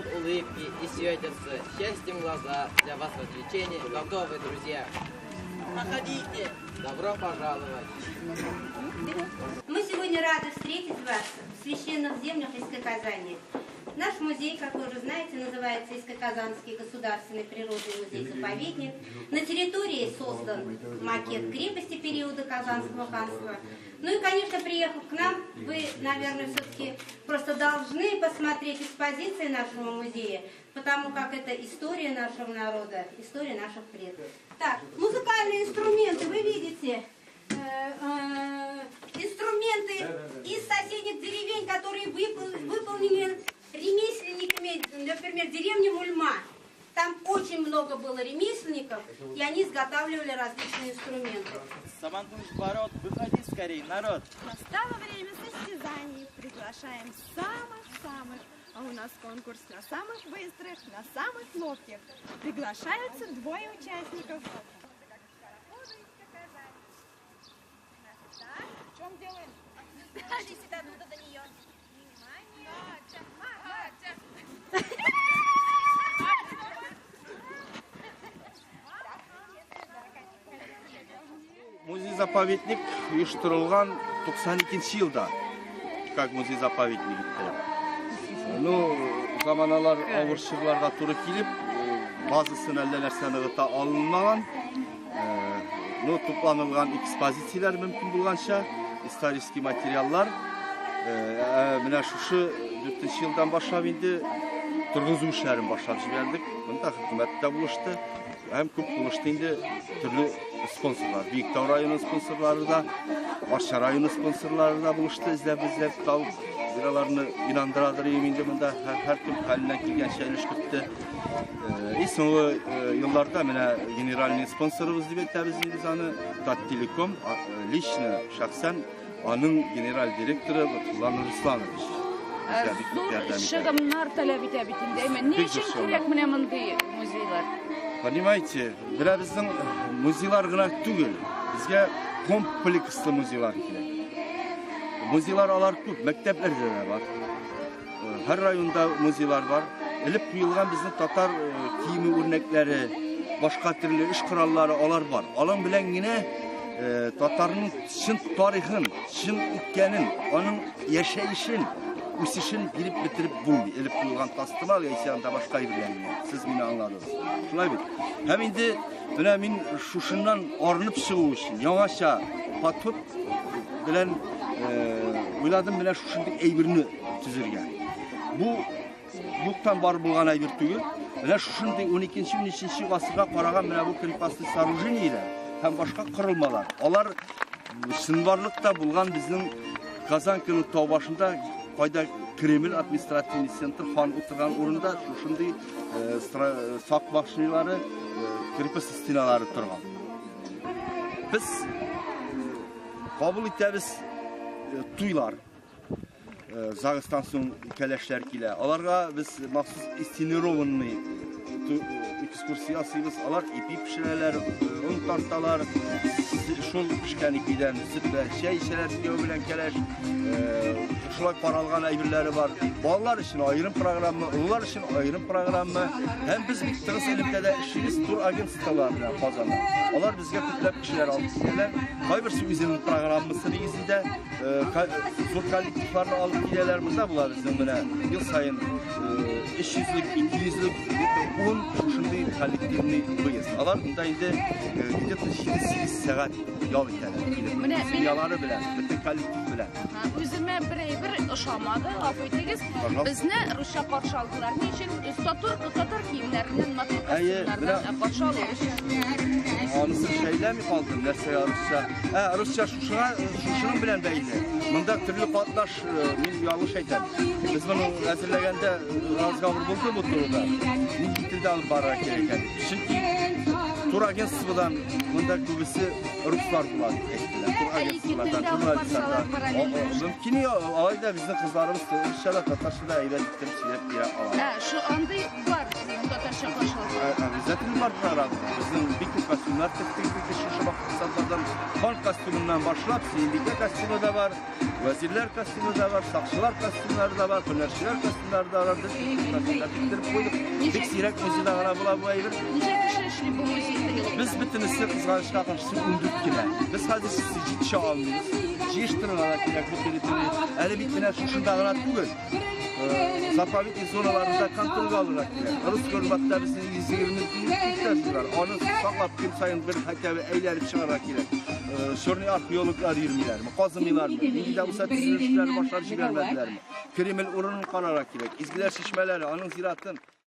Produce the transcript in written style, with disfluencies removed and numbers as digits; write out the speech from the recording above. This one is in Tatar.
лицах улыбки и светятся счастьем глаза. Для вас развлечения готовы, друзья. Проходите! Добро пожаловать! Мы сегодня рады встретить вас в священных землях Иске-Казани. Наш музей, как вы уже знаете, называется Иске-Казанский государственный природный музей-заповедник. На территории создан макет крепости периода Казанского ханства. Ну и, конечно, приехав к нам, вы, наверное, все-таки просто должны посмотреть экспозиции нашего музея, потому как это история нашего народа, история наших предков. Так, музыкальные инструменты, вы видите, инструменты из соседних деревень, которые выполнены ремесленниками, например, деревня Мульма. Там очень много было ремесленников, и они изготавливали различные инструменты. Сабантуй ворот, выходи скорей, народ! Настало время состязаний, приглашаем самых-самых. А у нас конкурс на самых быстрых, на самых ловких. Приглашаются двое участников. В чем делаем? Держись оттуда до нее. Музей-заповедник оештырылган 92 елда, как музей-заповедник иттереп. Ну, заманалар авыр чорларга туры килеп, базасын әллә нәрсә ныгыта алынмаган. Ну, тупланылган экспозицияләр мөмкин булганча, исторический материаллар. Менә шушы 4 елдан башлап инде торгызу эшләрен башлап җибәрдек. Монда хөкүмәт тә булышты. Һәм күп булышты инде төрле спонсорлар. Биектау районы спонсорлары да, Арча районы спонсорлары да булышты, эзләп-эзләп табып, аларны инандырадыр инде монда һәркем хәленнән килгәнчә өлеш кертте. И соңгы елларда менә генеральный спонсорыбыз дип әйтәбез инде без аны, Таттелеком, лично, шәхсән аның генераль директоры Латфулла Нурисламович. Зур чыгымнар таләп итә бит инде. Әмма ни өчен кирәк менә мондый музейлар? Понимаете, менә безнең музейлар гына түгел, безгә комплекслы музейлар кирәк. Музейлар алар күп, мәктәпләрдә дә бар. Һәр районда музейлар бар. Элеп куелган безнең татар киеме үрнәкләре, башка төрле эш кораллары алар бар. Алар белән генә татарның чын тарихын, чын үткәнен, аның яшәешен, үсешен биреп бетереп булмый. Элеп куелган тастымал яисә анда башка әйберләр генә. Сез мине аңладыгыз. Шулай бит. Һәм инде менә мин шушыннан арынып чыгу өчен яңача подход белән уйладым менә шушындый әйберне төзергә. Бу юктан бар булган әйбер түгел. Менә шушындый 12-13 гасырга караган менә бу крепостный сооружениеләр һәм башка корылмалар. Алар чынбарлыкта булган безнең Казанканың тау башында, кайда Кремль административный центр хан утырган урында шушындый сак башнялары, крепость стеналары торган. Без кабул итәбез туйлар. ЗАГСтан соң кәләшләр килә. Аларга без махсус инсценированный экскурсия ясыйбыз. Алар ипи пешерәләр, он тарталар, шул пешкән ипидән сөт белән чәй эчәләр, кияү белән кәләш. Шулай каралган әйберләре бар. Балалар өчен аерым программа, олылар өчен аерым программа. Һәм без бик тыгыз элемтәдә эшлибез тур агентстволар белән Казанда. Алар безгә күпләп кешеләр алып киләләр. Кайберсе үзенең программасы нигезендә зур коллективларны алып киләләр. Монда була безнең менә ел саен 300лек, 200лек, 10 шушындый коллективный выезд. Алар монда инде где-то 7-8 сәгать ял итәләр. Менә Семьялары белән, бөтен коллектив белән. Үземә бер әйбер ошамады, гафу итегез. Безне русча каршы алдылар. Ни өчен? Татар киемнәреннән, матур костюмнардан каршы алу өчен. Анысы шәйләми калдым, нәрсәгә русча? Русча шушының белән бәйле. Монда төрле катнаш, мин ялгыш әйтәм. Без моны әзерләгәндә разговор булды бу турыда. Нинди телдә алып барырга кирәк икән? Чөнки турагентстводан монда күбесе руслар була дип әйттеләр. Турагентстволардан, журналистлардан. Мөмкин, алай да безнең кызларыбыз русча да, татарча да әйбәт итеп сөйләп бирә ала. Шу андый бар. татарча каршы алсалар? Обязательно барырга. Безнең бик күп костюмнар тектек бит шушы максатлардан. Хан костюмыннан башлап, Сөембикә костюмы да бар, вәзирләр костюмы да бар, сакчылар костюмнары да бар, һөнәрчеләр костюмнары да бар. Без бик күп костюмнар тектереп куйдык. Бик сирәк музейда гына була бу әйбер. Ничә кеше эшли бу музейда? Без бөтенесе кызганычка каршы 14 кенә. Без хәзер җитешә алмыйбыз. Җыештырырга да кирәк бу территория. Әле бит менә шушында гына түгел. Заповедник зоналарында контрольгә алырга кирәк. Рус Горбатта безнең 120 гектар бар. Аны саклап көн саен бер хотя бы әйләнеп чыгарга кирәк. Черный археологлар йөрмиләрме, казымыйлармы, нинди дә булса төзелешләр башлап җибәрмәделәрме? Кремль урынын карарга кирәк. Изгеләр чишмәләре, аның зиратын.